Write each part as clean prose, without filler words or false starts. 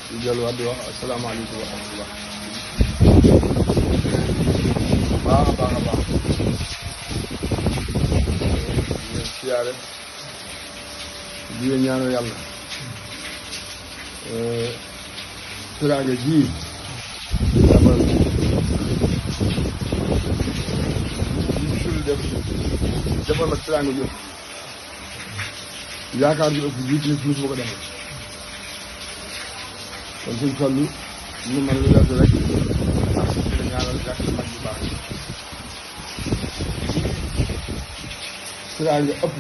di delluwaat di wax asalaamaaleykum wa rahmatullah baax a baax a baax di leen siyaare di leen ñaanal yàlla teraanga ji dabal defal ma teraanga ji yaakaar bi ëpp jiit nit musu ma ko defal kon suñ Fallu ñu mën lu def rek ak di ñaanal jàkk mag bu baax teraanga ëpp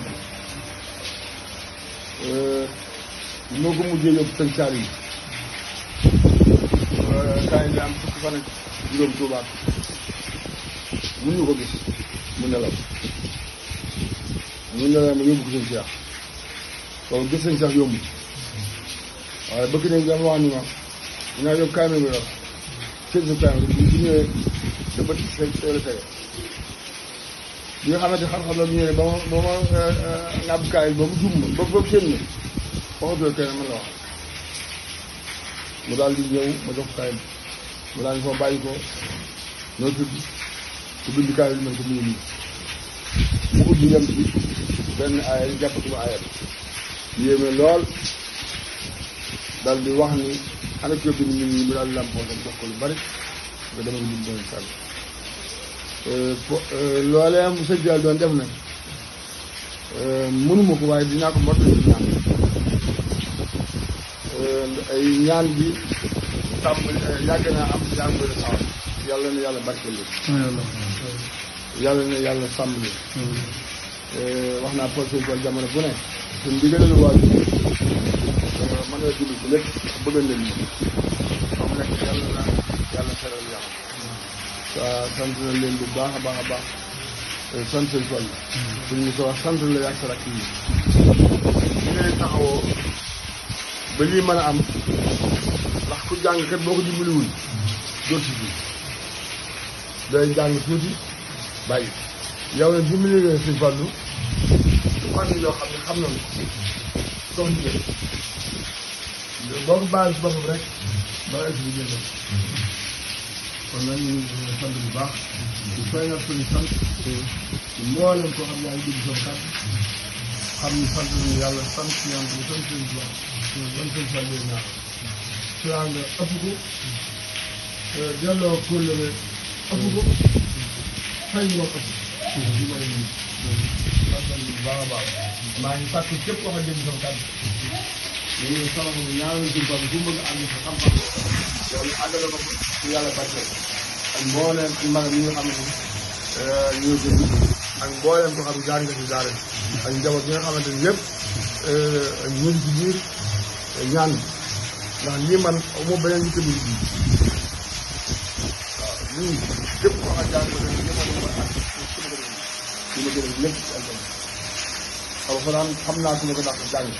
moo ko mujjee yóbbu sëñ Saar yi kaay bi am fukki fan ak juróom tuubaat mun ñu ko gis mu nelaw ma yóbbu ko sëñ Seex kon gis sëñ Seex yomb waaye bëgg nañ dama wax ni ma dinaa yóbbu kaay bi yor sëñ sa kaay bi bu ñëwee sa bët la tege bi nga xamante xam-xam la ñëwee ba ma ngàbb kaay ba mu jum ma ba seen ma waxatoo kenn man la wax mu daal di ñëw ma jox kaay bi mu daal di foo bàyyi ko noo tudd ku bind kaay bi man ko mu ngi nii mu ubbi yem ci benn aaya jàppatuma aaya bi yéeme lool daal di wax ni ana ko bind nit ñi mu daal di làmpoo dem jox ko lu bari nga dama ngi bind doon sànni loolee mu sëñ Jaal doon def na mënuma ko waaye dinaa ko mot ñaan ay ñaan bi tàmm yàgg naa am ñaan bu sawar yàlla na yàlla barke leen yàlla na yàlla sàmm leen wax naa pour sëñ Jaal jamono bu ne te ndigalal waajur mën na dund ci lépp bëggal leen ñi xam nekk yàlla na yàlla teral yàlla waa sant na leen bu baax a baax a baax sant seen tool suñ ñu ko wax sant la yàgg sa rakk yi ñu leen taxawoo ba lii mën a am ndax ku jàng kat boo ko dimbaliwul doo ci ji day jàng tuuti bàyyi yow nag dimbali nga sëñ Fallu fan yoo xam ne xam nañu sox jigéen boo ko bàyyi si boppam rek doo egg bi jël kon nag ñu ngi sant bu baax di feeñal suñu sant mboolem koo xam yaa ngi dégg sama kàddu xam ni sant nañu yàlla sant yàlla bu sant suñu bopp ban sëñ Fallu ñaar teraanga ëpp ko delloo kóllëre ëpp ko fay moom ëpp li may nii sant bu baax a baax maa ngi sàkk képp koo xam dégg sama kàddu ñu sama ñaanal suñu bopp bu bëgg ànd sa xam-xam loolu àggale ko ci yàlla barkeel ak mbooleem ak magam yi nga xam ne ñoo jënd ak mbooleem koo xam jaar nga ci daara ak njaboot bi nga xamante ni yëpp ñu ngi ci biir ñaan ndax lii man moo beneen ñu tëdd bi waaw ñun képp koo xam jaar nga ci yëpp ma ak su ma gën a lépp ci alxuraan xam naa su ma ko dàq jàng